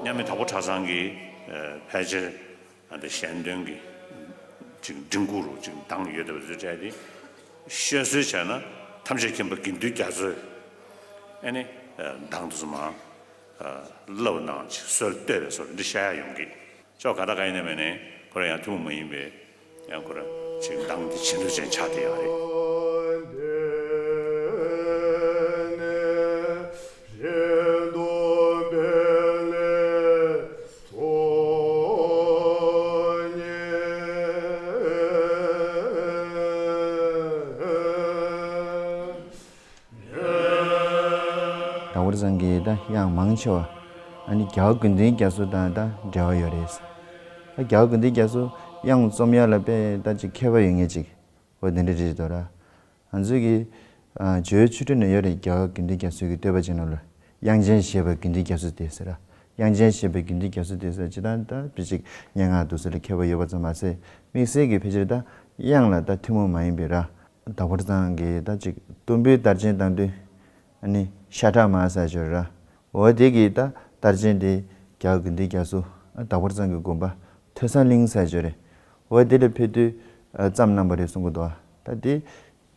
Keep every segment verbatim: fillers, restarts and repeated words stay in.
ཨ་མི་དྭགས་པོ་གྲྭ་ཚང་གི་ཕལ་ཆེར་ཨ་འདི་གཞན་དོན་གྱི་ཅིག་མགྲིན་ཁུག་རུ་ཅིག་བདག་ཡོད་བསྡད་པ་ཚོའི་གྲས་དེ་བཤད་སྲོལ་བྱས་ན་ཐམས་ཅད་མཁྱེན་པ་དགེ་འདུན་རྒྱ་མཚོས་ཨ་ནི་བདག་འདི་ཚོ་མང་བསླབ་གནང་ཅིག་སྲོལ་བཏོད་པའི་སོར་འདི་བཤད་ཡ་ཡོང་གི། ཅོག་ག་ད་ག་ཡིན་ནའི་མིན་ནའི་ཁོ་རང་ཡང་ཐུན་མོང་མ་ཡིན་པའི་ཡང་ཁོ་རང་ཅིག་མདང་དེ་བྱེད་འདོད་ཅན་ཆགས་བསྡད་ཡོད་རེད། དྭགས་པོ་གྲྭ་ཚང་གི་ད་དབྱངས་མང་ཆེ་བ་ཨ་ནི་རྒྱལ་བ་དགེ་འདུན་རྒྱ་མཚོ་དང་ད་འབྲེལ་བ་ཡོད་རེད། ད་རྒྱལ་བ་དགེ་འདུན་རྒྱ་མཚོ་དབྱངས་རྩོམ་ཡག་ལ་དཔེ་ད་ཅིག་མཁས་པ་ཡོད་ངེས་ཅིག་འོ་དེ་འདྲ་རེད་འདུག་ར། ང་ཚོའི་གི་ཨ་ཇོ་བོའི་ཆོས་ཁྲིད་ནང་ཡོད་རེད། རྒྱལ་བ་དགེ་འདུན་རྒྱ་མཚོའི་གི་བསྟོད་པ་ཅིག་ནང་ལ་དབྱངས་ཅན་བཞད་པ་དགེ་འདུན་རྒྱ་མཚོ་སྟེ་ཟེར་ར། དབྱངས་ཅན་བཞད་པ་དགེ་འདུན་རྒྱ་མཚོ་སྟེ་ཟེར་ཅི་ད་ད་དཔེ་ཅིག་སྙན་ངག་འདུག་ཟེར་ལ་མཁས་པ་ཡོད་པ་ཙམ་མ་ཟད་དམིགས་བསལ་གི་ཕལ་ཆེར་ད་དབྱངས་ལ་ད་ཐུན་མོང་མ་ཡིན་པའི་ར། དྭགས་པོ་གྲྭ་ཚང་གི་ད་ཅིག་གཏུམ་པོའི་དར་ཆེན་བཏང་དུས་ཨ་ནི་ཤ་ཁྲག་མ་ཟ་ཅོ་ར། འོ་དེ་གི་ད་དར་ཆེན་དེ་རྒྱལ་བ་དགེ་འདུན་རྒྱ་མཚོ་དྭགས་པོ་གྲྭ་ཚང་གི་དགོན་པ་ཐོས་བསམ་གླིང་ཟ་ཅོ་རེད། འོ་དེ་ལ་ཕེབས་དུས་བརྩམས་གནང་པ་རེད་གསུང་གི་འདུག་ད་དེ་རྒྱལ་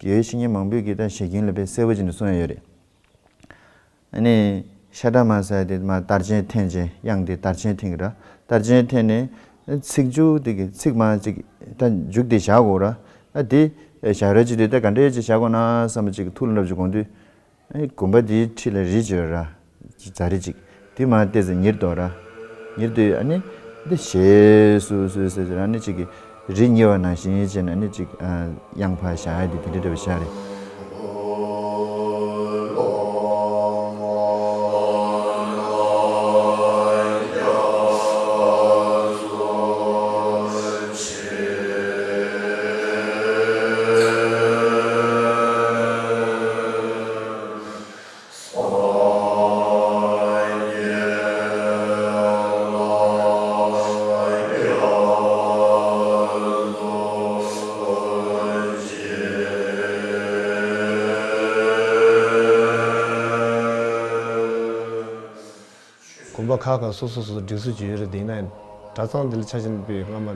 བའི་བཤེས་གཉེན་མང་པོས་ཀྱི་ད་ཞལ་རྒྱུན་ལ་དཔེ་གསལ་པོ་ཅིག་ནས་གསུངས་ཡ་ཡོད་རེད། ཨ་ནི་ཤ་ཁྲག་མ་ཟ་དེ་མ་དར་ཆེན་འཐེན་ཅེ་དབྱངས་དེ་དར་ཆེན་འཐེན་གི་ར། དར་ཆེན་འཐེན་ནས་ཚིག་མཇུག་དེ་གི་ཚིག་མ་ཅིག་ད་མཇུག་དེ་བཞག་གོ་ར། ཨ་དེ་བཞག་རོལ་ཅིག་དེ་ད་ག་འདྲའི་ཅིག་བཞག་གོ་ན་བསམ་པ་ཅིག་ཐུགས་ལ་ལབ་ཅིག་དགོངས་དུས། ཨ་ནི་དགོན་པ་དེའི་འཁྲིས་ལ་རི་ཅིག་ཡོད་ར། རྫ་རི་ཅིག་དེ་མ་བལྟས་ཚེ་ཉིལ་འདུག་ར། ཉིལ་དུས་ཨ་ནི་འདི་ཞེས་སུ་སུ་ཟེར་ཟེར་ཨ་ནི་ཅིག་གི་རི་ཉིལ་བ་ནང་བཞིན་བྱས་ནས་ཨ་ནི་ཅིག་ཨ་དབྱངས་ཕར་བཞག་ཡ་དེ་དེ་འདྲ་འདྲ་བ་ཤར་རེད། དགོན་པ་ཁག་ཁག་སོ་སོ་སོ་སོ་སྒྲིག་སྲོལ་ཅིག་ཡོད་རེད། དེ་ཡིན་ན་ཡང་གྲྭ་ཚང་འདི་ལ་ཆ་བཞག་ན་དཔེ་སྔ་མ་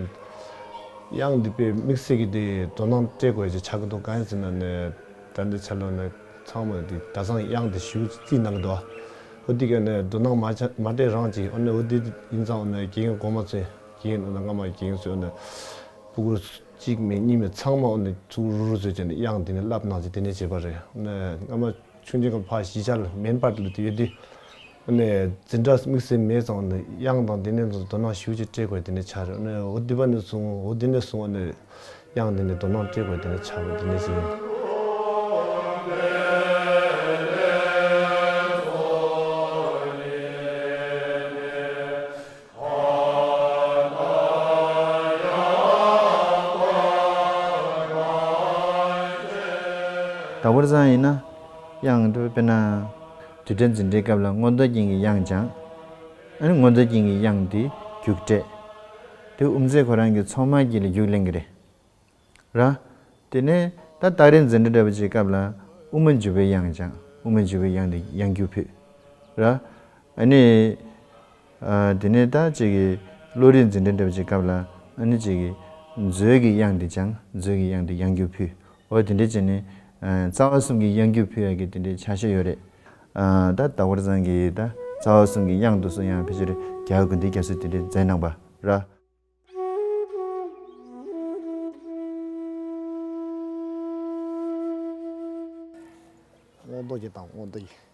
དབྱངས་འདི་དཔེ་དམིགས་བསལ་གྱི་དེ་དོ་སྣང་སྤྲད་དགོས་ཀྱི་ཆགས་ཀྱི་འདུག་གང་ཡིན་ཟེར་ན་ནི་ད་འདི་ཆ་ལོ་ནི་ཚང་མ་འདི་གྲྭ་ཚང་དབྱངས་འདི་ཞེ་པོ་རྩིས་གནང་གི་འདུག་འོ་འདི་ག་ནི་དོ་སྣང་མ་ཆ་མ་སྤྲད་རང་ཅིག་འོ་ནི་འོ་འདི་ཡིན་ཙང་འོ་ནི་དགེ་རྒན་གོང་མ་ཚོས་དགེ་རྒན་འོ་ན་སྔ་མ་དགེ་རྒན་ཚོས་འོ་ནི་སྤུ་གུར་གཅིག་མིན་གཉིས་མིན་ཚང་མ་འོ་ནི་ཚུར་རུ་རུ་བཟོས་བྱས་ནས་དབྱངས་འདི་ནི་བསླབ་གནང་ཅིག་དེ་ནས་བྱས་པ་རེད། འོ་ནི་སྔ་མ་ཆུང་ཆུང་གི་ཕ་གཞིས་ཆགས་ལ་མེན་པར་ལ་དུ་ཡོད་དུས་ཨ་ནི་འཛིན་གྲྭ་དམིགས་བསལ་མེད་ཙང་ཨ་ནི་དབྱངས་དང་དེ་ནས་དོ་སྣང་ཞེ་པོ་ཅིག་སྤྲད་དགོས་དེ་ནས་ཆགས་རེད། ཨ་ནི་འོ་དེ་བ་ནས་བཟུང་འོ་དེ་ནས་བཟུང་ཨ་ནི་དབྱངས་དེ་ནས་དོ་སྣང་སྤྲད་དགོས་དེ་ནས་ཆགས་པ་དེ་ནས་ཞིག་ཡིན། དྭགས་པོ་གྲྭ་ཚང་ཡིན་ན་དབྱངས་དེ་དཔེར་ན་དུས་དྲན་འཛིན་གྲྭའི་སྐབས་ལ་མངོན་རྟོགས་རྒྱན་གྱི་དབྱངས་སྦྱངས། ཨ་ནི་མངོན་རྟོགས་རྒྱན་གྱི་དབྱངས་དེ་རྒྱུགས་སྤྲད། དེ་དབུ་མཛད་ཁོ་རང་གི་ཚོགས་མ་གྱི་ལ་རྒྱུགས་ལེན་གྱི་རེད། ར། དེ་ནས་ད་རྟགས་རིགས་འཛིན་གྲྭ་འདྲ་པོ་ཅིག་སྐབས་ལ་དབུ་མ་འཇུག་པའི་དབྱངས་སྦྱངས། དབུ་མ་འཇུག་པའི་དབྱངས་དེ་དབྱངས་རྒྱུགས་ཕུལ། ར། ཨ་ནི། ཨ་དེ་ནས་ད་ཅིག་གི་བློ་རིག་འཛིན་གྲྭ་འདྲ་པོ་ཅིག་སྐབས་ལ་ཨ་ནི་ཅིག་གི་མཛོད་ཀྱི་དབྱངས་དེ་སྦྱངས། མཛོད་ཀྱི་དབྱངས་དེ་དབྱངས་རྒྱུགས་ཕུལ། འོ་དེ་འདྲ་བྱས་ནས་ཨ་རྩ་བ་གསུམ་གྱི་དབྱངས་རྒྱུགས་ཕུལ་ཡག་གི་དེ་འདྲའི་ཕྱག་བཞེས་ཡོད་རེད། ཨ་ད་དྭགས་པོ་གྲྭ་ཚང་གི་ད་རྩ་བ་གསུམ་གྱི་དབྱངས་དེ་ཚོ་ཡང་ཕལ་ཆེར་རྒྱལ་བ་དགེ་འདུན་རྒྱ་མཚོས་དེ་འདྲའི་མཛད་གནང་པ་ར། མངོན་རྟོགས་རྒྱན་དང་མངོན་རྟོགས་རྒྱན།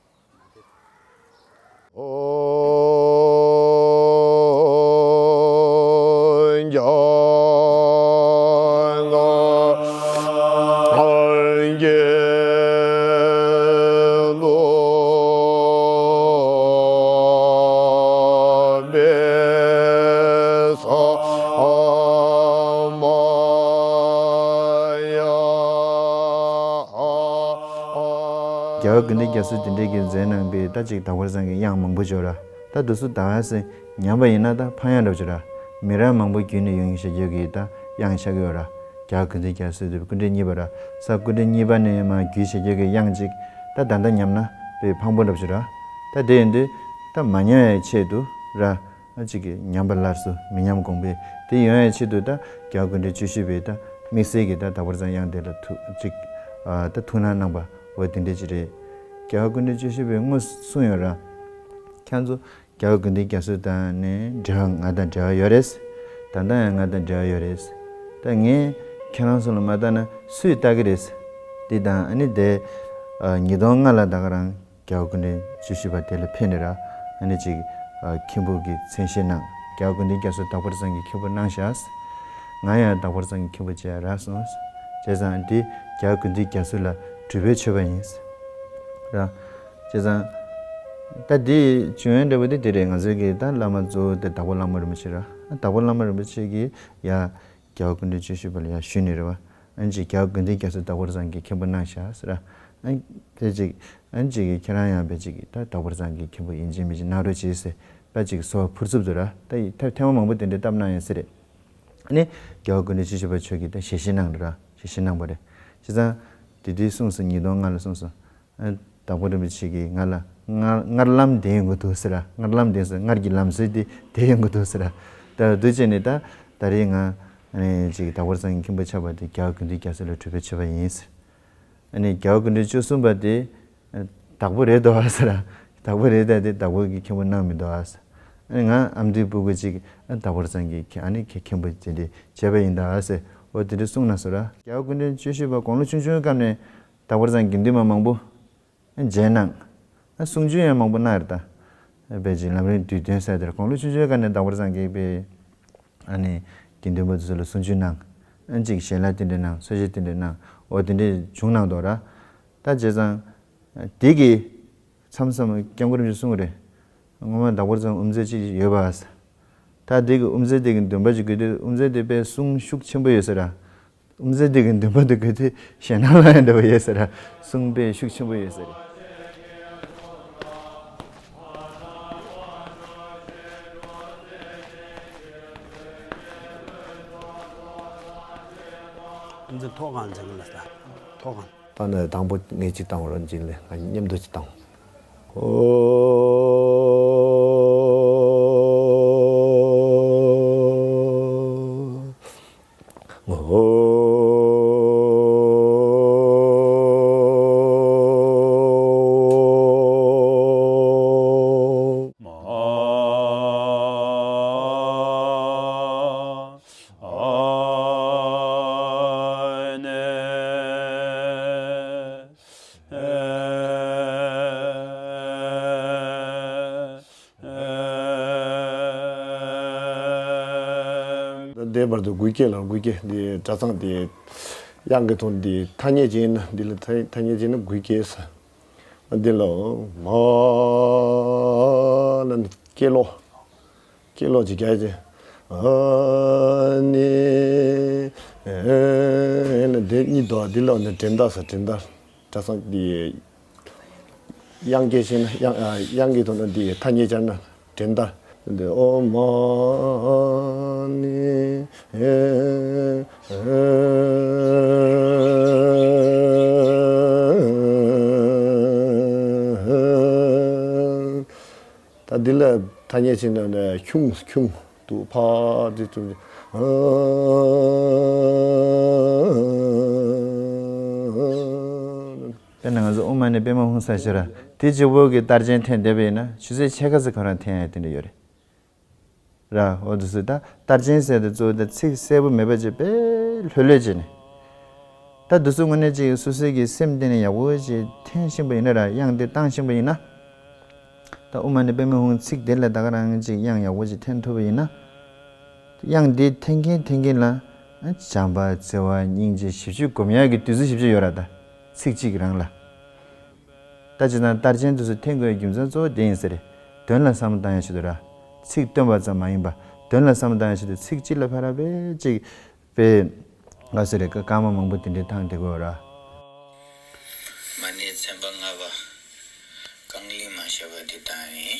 རྒྱལ་བ་དགེ་འདུན་རྒྱ་མཚོས་དེ་འདྲའི་གི་མཛད་གནང་པའི་ད་ཅིག་དྭགས་པོ་གྲྭ་ཚང་གི་དབྱངས་མང་པོ་ཅིག་ཡོད་ར། ད་དེ་ཚོ་ད་ག་སེ་ཉམས་པ་ཡིན་ན་ད་ཕངས་ཡག་འདྲ་པོ་ཅིག་ར། མི་རབས་མང་པོ་བརྒྱུད་ནས་ཡོང་ཡག་ཤེས་རྒྱུ་གི་ད་དབྱངས་ཆགས་ཀྱི་ཡོད་ར། རྒྱལ་བ་དགེ་འདུན་རྒྱ་མཚོས་དེ་སྐུ་ཕྲེང་གཉིས་པ་ར། ས་སྐུ་ཕྲེང་གཉིས་པ་ནས་མར་བརྒྱུད་ཤེས་རྒྱུ་གི་དབྱངས་ཅིག་ད་ད་ལྟ་ཉམས་ན་དཔེ་ཕངས་པོ་འདྲ་པོ་ཅིག་ར། ད་དེ་ཡིན་དུས་ད་མ་ཉམས་ཡག་ཆེད་དུ་ར། ཨ་ཅིག་གི་ཉམས་པ་སླར་གསོ་མི་ཉམས་གོང་འཕེལ་དེ་ཡོང་ཡའི་ཆེད་དུ་ད་རྒྱལ་བ་སྐུ་ཕྲེང་བཅུ་བཞི་པའི་ད་དམིགས་བསལ་གྱི་ད་དྭགས་པོ་རྩ་དབྱངས་དེ་ལ་ཐུགས་ཅིག་ཨ་ད་ཐུགས་སྣང་གནང་པ་འོ་དེ་འདྲ་ཅིག་རེད། རྒྱལ་བ་སྐུ་ཕྲེང་བཅུ་བཞི་པས་དངོས་སུ་གསུངས་ཡོད་ར། ཁྱེད་ཚོ་རྒྱལ་བ་སྐུ་ཕྲེང་བཅུ་བཞི་དང་ནི་འབྲེལ་བ་ང་དང་འབྲེལ་བ་ཡོད་རེད། ད་ལྟ་ཡང་ང་དང་འབྲེལ་བ་ཡོད་རེད། ད་ངས་ཁྱེད་རང་ཚོ་ལ་མ་ལྟ་ན་སུས་ལྟ་གི་རེད། འདི་དང་ཨ་ནི་དེ་ཉིས་སྟོང་ལྔ་ལ་ད་ག་རང་རྒྱལ་བ་སྐུ་ཕྲེང་བཅུ་བཞི་པ་དེ་ལ་ཕེབས་ནས་ར་ཨ་ནི་ཅིག་མཁན་པོ་གི་མཚན་ཤས་གནང་། རྒྱལ་བ་སྐུ་ཕྲེང་བཅུ་བཞི་དྭགས་པོ་རྩ་གི་མཁན་པོ་གནང་བཞག་ང་ཡང་དྭགས་པོ་རྩ་གི་མཁན་པོ་བྱས་རག་སོང་། བྱས་ཙང་འདི་རྒྱལ་བ་སྐུ་ཕྲེང་བཅུ་བཞི་ལ་གྲུབ་པའི་མཆོད་པ་ཡིན། ར། བྱས་ཙང་། ད་འདི་བྱུང་ཡོན་འདྲ་པོ་དེ་དེ་རེད། ང་ཚོའི་གི་ད་བླ་མ་གཙོ་བོ་དེ་དྭགས་པོ་བླ་མ་རིན་པོ་ཆེ་ར། དྭགས་པོ་བླ་མ་རིན་པོ་ཆེ་གིས་ཡ། རྒྱལ་བ་སྐུ་ཕྲེང་བཅུ་བཞི་པ་ལ་ཡ་ཞུས་ནས་རེད་བ། ཨན་ཅིག་རྒྱལ་བ་སྐུ་ཕྲེང་བཅུ་བཞི་དྭགས་པོ་རྩ་གི་མཁན་པོ་གནང་བཞག་ཟེར་ར། ཨན་དེ་ཅིག་ཨན་ཅིག་གིས་ཁྱེད་རང་ཡང་བས་ཅིག་ད་དྭགས་པོ་རྩ་གི་མཁན་པོ་ཡིན་གཅིག་མིན་གཅིག་གནང་རོགས་གྱིས་ཟེར། ད་ཅིག་གསོལ་བ་ཕུར་ཚུགས་འདུག་ར། ད་ཡི་ཐེངས་མ་མང་པོ་དེ་འདྲའི་བཏབ་གནང་ཡོད་ཟེར་རེད། ཨ་ནི། རྒྱལ་བ་སྐུ་ཕྲེང་བཅུ་བཞི་པ་མཆོག་གིས་ད་ཞལ་བཞེས་གནང་རེད་ར། ཞལ་བཞེས་གནང་པ་རེད། བྱས་ཙང་། དེ་དུས་གསུངས་སོང་། ཉིས་སྟོང་ལྔ་ལ་གསུངས་སོང་། ཨ། དྭགས་པོ་རིན་པོ་ཆེ་གིས་ང་ལ་སྔར་སྔར་ལམ་བདེན་ཡོང་གི་འདུག་ཟེར་ར། སྔར་ལམ་བདེན་ཟེར་སྔར་གྱི་ལམ་སྲོལ་དེ་བདེན་ཡོང་གི་འདུག་ཟེར་ར། ད་དུས་ཆེན་ནས་ད་ད་རེས་ང་ཨ་ནི་ཅིག་དྭགས་པོ་རྩ་གི་མཁན་པོ་ཆགས་པ་དེ་རྒྱལ་བ་སྐུ་ཕྲེང་བཅུ་བཞི་ལ་གྲུབ་པའི་མཆོད་པ་ཡིན་ཟེར། ཨ་ནི་རྒྱལ་བ་སྐུ་ཕྲེང་བཅུ་གསུམ་པ་དེ་དྭགས་པོ་རེད་དོ་ཟེར་ར། དྭགས་པོ་རེད་ད་དེ་དྭགས་པོ་གི་མཁན་པོ་གནང་མི་འདུག་ཨ་ཟེར། ཨ་ནི་ང་ཨ་མདོའི་སྤུ་གུ་ཅིག་ཨ་དྭགས་པོ་རྩ་གི་ཨ་ནི་མཁན་པོ་དེ་འདྲ་བྱས་པ་ཡིན་ད་ཟེར། འོ་དེ་འདྲ་གསུངས་ན་ཟེར་ར། རྒྱལ་བ་སྐུ་ཕྲེང་བཅུ་བཞི་པ་དགུང་ལོ་ཆུང་ཆུང་སྐབས་ནས་དྭགས་པོ་རྩ་གི་དགེ་འདུན་པ་མང་པོ་མཇལ་གནང་། གསུང་ཆོས་ཡང་མང་པོ་གནང་ཡོད་ད། དཔེ་ཅིག་ལམ་རིམ་བསྡུས་དོན་ཟེར་དེར་དགུང་ལོ་ཆུང་ཆུང་སྐབས་ནས་དྭགས་པོ་རྩ་གི་པའི་ཨ་ནི་དགེ་འདུན་པ་དེ་ཚོ་ལ་གསུང་ཆོས་གནང་། ཨ་ཅིག་ཞལ་ལག་དེ་འདྲ་གནང་། གསོལ་ཇ་དེ་འདྲ་གནང་། འོ་དེ་འདྲ་བྱུང་གནང་འདུག་ར། ད་བྱས་ཙང་། དེ་གི་མཚམས་མཚམས་སྐྱབས་མགོན་རིན་པོ་ཆེས་གསུངས་རེད། སྔོན་མ་དྭགས་པོ་རྩ་དབུ་མཛད་ཅིག་ཡོད་པ། ད་དེ་གི་དབུ་མཛད་དེ་གི་འདུན་པ་ཅིག་དགོས་དུས་དབུ་མཛད་དེ་དཔེ་གསུང་ཤུགས་ཆེན་པོ་ཡོད་ས་ར། དབུ་མཛད་དེ་གི་འདུན་པ་དེ་དགོས་དུས་ཞེད་སྣང་ལ་ཡང་འདྲ་བོ་ཡོད་ས་ར། གསུང་དཔེ་ཤུགས་ཆེན་པོ་ཡོད་ས་རེད། དབུ་མཛད་ཐོག་ཁང་འཛིན་གི་ལ་ས་ཐོག་ཁང་། ད་ནི་དང་པོ་ངས་གཅིག་བཏང་བ་རོ་འཇིགས་ལས་ང་མཉམ་དུ་གཅིག་བཏང་། ཨོ། འདས་བར་དུ་དགུ་སྐྱེས་ལ་དགུ་སྐྱེས་འདི་གྲྭ་ཚང་འདི་དབྱངས་ཀྱི་ཐོག་འདི་ཐ་སྙད་ཅན་ན་འདི་ལ་ཐ་སྙད་ཅན་ན་དགུ་སྐྱེས་ཟེར། འདི་ལ་མ་ན་སྐྱེས་ལོ། སྐྱེས་ལོ་ཅིག་རྒྱག་ཅིང་། ཨ་ནི། ཨེ་ན་དེ་གཉིས་དོ་འདི་ལ་ནི་འགྲན་ཟླ་ཟེར། འགྲན་ཟླ། གྲྭ་ཚང་འདི། དབྱངས་སྐད་ཤེས་ན་དབྱངས་དབྱངས་ཀྱི་ཐོག་ན་འདི་ཐ་སྙད་སྦྱར་ན་འགྲན་ཟླ། འདི་ཨོ་མ་ནི། ཨེ། ད་འདི་ལ་ཐ་སྙད་ཕྱིན་ན་ནི་ཁྱུང་ཁྱུང་དུ་ཕ་འདི་ཙམ་གྱི། དཔེར་ན་ང་ཚོ་ཨོཾ་མ་ཎི་པདྨེ་ཧཱུྃ་ཟེར་ཞོར་དེ་གཅིག་པོ་གི་རྟགས་ཅན་འཐེན་བསྡད་པ་ཡིན་ན་ཆུ་ཚོད་ཕྱེད་ཀ་ཙམ་ཁོ་རང་འཐེན་ཡ་དེ་འདྲ་ཡོད་རེད། ར། འོ་དེ་ཚོ་ད་རྟགས་ཅན་ཟེར་དེ་གཙོ་བོ་ད་ཚིག་གསལ་པོ་མེད་པ་ཅིག་དཔེ་ལྷོད་ལྷོད་བྱས་ནས། ད་དེ་ཚོ་དངོས་གནས་ཅིག་སོ་སོའི་གི་སེམས་གཏིང་ནས་ཡག་པོ་ཅིག་འཐེན་ཤེས་པ་ཡིན་ན་ར་དབྱངས་དེ་བཏང་ཤེས་པ་ཡིན་ན། ད་ཨོཾ་མ་ཎི་པདྨེ་ཧཱུྃ་ཚིག་དེ་ལ་ད་ག་རང་ཅིག་དབྱངས་ཡག་པོ་ཅིག་འཐེན་ཐུབ་པ་ཡིན་ན། དབྱངས་དེ་འཐེན་མཁན་འཐེན་མཁན་ལ་བྱམས་པ་བརྩེ་བ་སྙིང་རྗེ་བཞི་བཅུ་སྒོམ་ཡག་གི་བདུད་རྩི་བཞི་བཅུ་ཡོད་ར། ད་ཚིག་གཅིག་རང་ལ། ད་ཅི་ན་རྟགས་ཅན་དེ་ཚོ་འཐེན་དགོས་རྒྱུ་མཚན་གཙོ་བོ་དེ་ཡིན་ས་རེད། དོན་ལ་བསམ་བློ་བཏང་ཡ་ཆེད་དུ་ར། ཚིག་བཏོན་པ་ཙམ་མ་ཡིན་པ། དོན་ལ་བསམ་བློ་བཏང་ཡ་ཆེད་དུ་ཚིག་གཅིག་ལ་ཕར་ར་བས་གཅིག་པས། ང་ཟེར་རེད་ཀ་སྐར་མ་མང་པོ་དེ་འདྲའི་ཐང་དེ་དགོས་ར། མ་ཎི་ཚན་པ་ལྔ་པ་རྐང་གླིང་མ་ཞེས་པ་འདི་དང་ནི།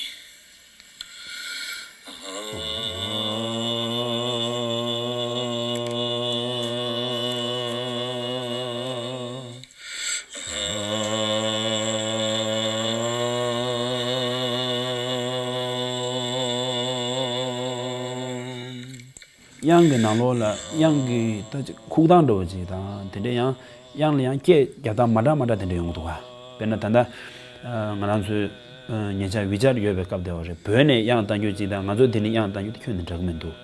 དབྱངས་ཀྱི་ནང་ལོགས་ལ་དབྱངས་ཀྱི་ད་ཅིག་ཁུག་སྟངས་འདྲ་བོ་ཅིག་དང་། དེ་འདྲ་ཡང་དབྱངས་ལ་ཡང་སྐད་རྒྱབ་སྟངས་མ་འདྲ་མ་འདྲ་དེ་འདྲ་ཡོང་གི་འདུག་ག། དཔེར་ན་ད་ལྟ་ང་རང་ཚོའི་ཉེ་ཆར་བི་ཅར་ཡོད་པའི་སྐབས་དེ་བ་རེད། བོད་ནས་དབྱངས་བཏང་རྒྱུ་ཅིག་དང་ང་ཚོ་འདི་ནས་དབྱངས་བཏང་རྒྱུ་དེ་ཁྱོན་ནས་འདྲ་གི་མི་འདུག།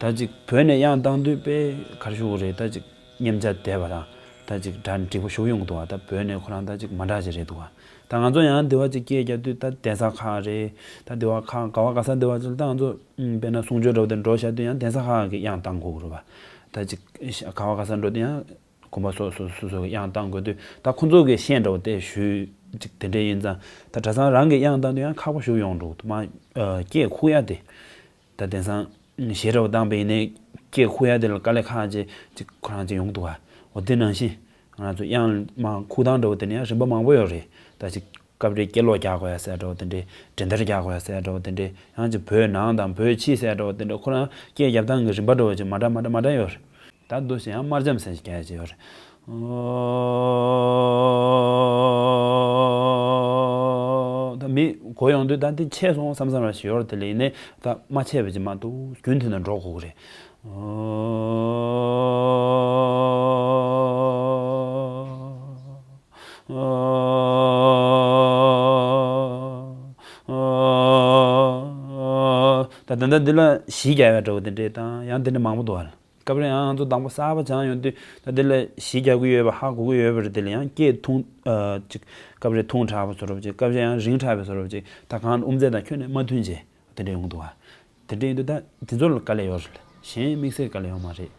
ད་ཅིག་བོད་ནས་དབྱངས་བཏང་དུས་དཔེ་ག་རེ་ཞུ་དགོས་རེད། ད་ཅིག་མཉེན་ཆ་དེ་བ་དང་ད་ཅིག་སྒྲ་འགྲིག་པོ་ཞུ་ཡོང་གི་འདུག་བ། ད་བོད་ནས་ཁོ་རང་ད་ཅིག་མ་འདྲ་ཅིག་རེད་འདུག་བ། ད་ང་ཚོ་ཡང་དེ་བ་ཅིག་སྐད་རྒྱབ་དུས་ད་གདན་ས་ཁག་རེད། ད་དེ་བ་ཁག་ག་བ་ག་ས་དེ་བ་ཅིག་ད་ང་ཚོ་དཔེར་ན་གསུང་ཆོས་འདྲ་བོ་དེ་འགྲོ་བཞག་དུས་ཡང་གདན་ས་ཁག་གི་དབྱངས་བཏང་དགོས་ཀྱི་རེད་བ། ད་ཅིག་ག་བ་ག་ས་འགྲོ་དུས་ཡང་དགོན་པ་སོ་སོ་སོ་སོ་གི་དབྱངས་བཏང་དགོས་དུས། ད་ཁོ་ཚོ་གི་ཤེས་འདྲ་བོ་དེ་ཞུས་ཅིག་དེ་འདྲ་ཡིན་ཙང་། ད་གྲྭ་ཚང་རང་གི་དབྱངས་བཏང་དུས་ཡང་ཁག་པོ་ཞིག་ཡོང་འགྲོ་གི་འདུག་མ། སྐད་ཁུག་ཡ་དེ། ད་དེང་སང་གཞས་འདྲ་བོ་བཏང་པ་ཡིན་ནའི་སྐད་ཁུག་ཡ་དེ་ལ་དཀའ་ལས་ཁག་ཅིག་ཅིག་ཁོ་རང་ཅིག་ཡོང་གི་འདུག་ག། འོ་དེ་ནང་བཞིན་ང་རང་ཚོ་དབྱངས་མ་ཁུག་སྟངས་འདྲ་བོ་དེ་ནི་ཡང་རིམ་པ་མང་པོ་ཡོད་རེད། ད་ཅིག་སྐབས་རེ་སྐེ་ལོག་རྒྱག་དགོས་ཡ་ཟེར་འདྲ་བོ་དེ་འདྲས། འགྲན་བསྡུར་རྒྱག་དགོས་ཡ་ཟེར་འདྲ་བོ་དེ་འདྲས། ཡང་ཅིག་བོད་ནང་དང་བོད་ཕྱི་ཟེར་འདྲ་བོ་དེ་འདྲས། ཁོ་རང་སྐད་རྒྱབ་སྟངས་ཀྱི་རིམ་པ་འདྲ་བོ་ཅིག་མ་འདྲ་མ་འདྲ་མ་འདྲ་ཡོད་རེད། ད་འདུག་སེ་ཡང་དམར་འཇམ་ཟེར་ཞིག་རྒྱག་ཡ་ཅིག་ཡོད་རེད། ཨོ། ད་མི་གོ་ཡོང་དུས་ད་འདི་ཆད་སོང་བསམ་བསམ་ར་ཞིག་ཡོད་རེད། དེ་ལས་ཡིན་ནའི་ད་མ་ཆད་པ་ཅིག་མ་གཏོགས་རྒྱུན་མཐུད་ནས་འགྲོ་དགོས་ཀྱི་རེད། ཨོ། ད་ད་ལྟ་འདི་ལ་གཞི་རྒྱག་ཡ་འདྲ་བོ་དེ་འདྲས་དང་ཡང་དེ་འདྲ་མང་པོ་འདུག་ཨ། སྐབས་རེ་ཡང་ང་ཚོ་དང་པོ་གསར་པ་སྦྱངས་ཡོང་དུས་ད་དེ་ལ་གཞི་རྒྱག་གི་ཡོད་པ་ཧ་གོ་གི་ཡོད་པ་རེད། དེ་ལ་ཡང་སྐད་ཐུང་ཨ་ཅིག་སྐབས་རེ་ཐུང་དྲགས་པ་བཟོ་འདྲ་བོ་ཅིག། སྐབས་རེ་ཡང་རིང་དྲགས་པ་བཟོ་འདྲ་བོ་ཅིག། ད་གང་དབུ་མཛད་དང་ཁྱོན་ནས་མ་མཐུན་བྱས་དེ་འདྲ་ཡོང་གི་འདུག་ཨ། དེ་འདྲ་ཡིན་དུས་ད་དེ་ཚོ་ལ་དཀའ་ལས་ཡོད་རེད། གཞན་དམིགས་བསལ་དཀའ་ལས་ཡོད་མ་རེད།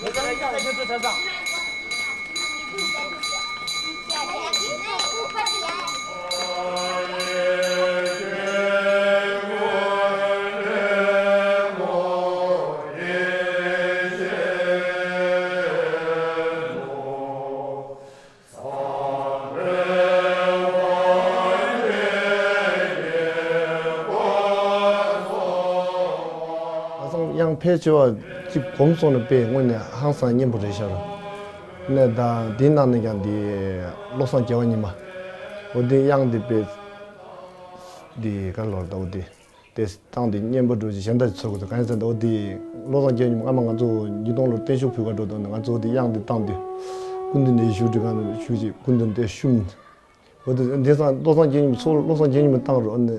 ཁ་སང་དབྱངས་ཕལ་ཆེ་བ་གཅིག་གོམས་སོང་ནས་དཔེ་དངོས་གནས་ཧང་སང་སྙན་པོ་རེད་ཤག་ར། ནས་ད་དེའི་ནང་ནས་ཀྱང་འདི་བློ་བཟང་རྒྱལ་བ་ཉི་མ། འོ་དེ་དབྱངས་འདི་དཔེ་འདི་ག་ལོར་ད་འོ་དེ། དེ་སྟངས་དེ་སྙན་པོ་འགྲོ་ཞིག་གཞན་དག་ཅིག་ཚོར་གི་འདུག། གང་ཡིན་ཟེར་ན་འོ་དེ་བློ་བཟང་རྒྱལ་ཉིན་མོ་སྔ་མ་ང་ཚོ་ཉིས་སྟོང་ལོར་བརྟན་བཞུགས་ཕུལ་ག་འགྲོ་དུས་ནས་ང་ཚོ་འོ་དེ་དབྱངས་དེ་བཏང་དུས་སྐུ་མདུན་ནས་བཞུགས་དུས་གང་ནས་བཞུགས་ཅིག་སྐུ་མདུན་དེ་བཤུམས། འོ་དེ་དེང་སང་བློ་བཟང་རྒྱལ་ཉིན་མོ་ཚོ་བློ་བཟང་རྒྱལ་ཉིན་མོ་བཏང་རོགས་ཨ་ནི།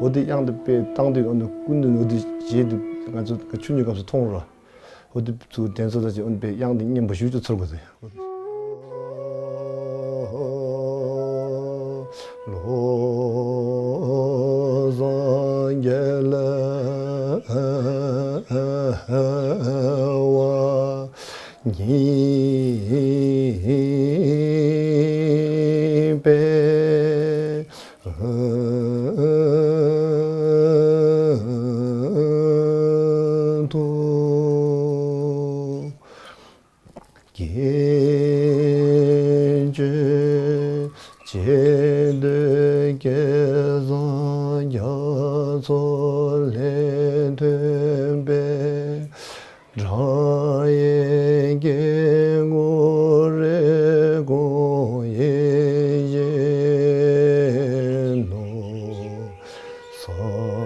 འོ་དེ་དབྱངས་དེ་དཔེ་བཏང་དུས་ཨ་ནི་སྐུ་མདུན་འོ་དེ་རྗེས་དུ་ང་ཚོ་ཆུ་ཉུལ་སྐབས་སུ་མཐོང་རོགས། འོ་དེ་ཚུར་དྲན་གསོ་ད་ཅིག་འོན་པའི་དབྱངས་འདི་སྙན་པོ་ཞུ་ཅིག་ཚོར་དགོས་ཟེར། བློ་བཟང་རྒྱལ་བ་ཉིད་པའི། དུ། དགེ་སྦྱོར་ཆེ་བསྟོད་སྐལ་བཟང་རྒྱ་མཚོ་ལས་ཐོན་པའི། སྒྲ་ཡི་སྐྱེ་དགུ་རེ་སྐོང་ཡེ་ཡེ་ནོ། ས་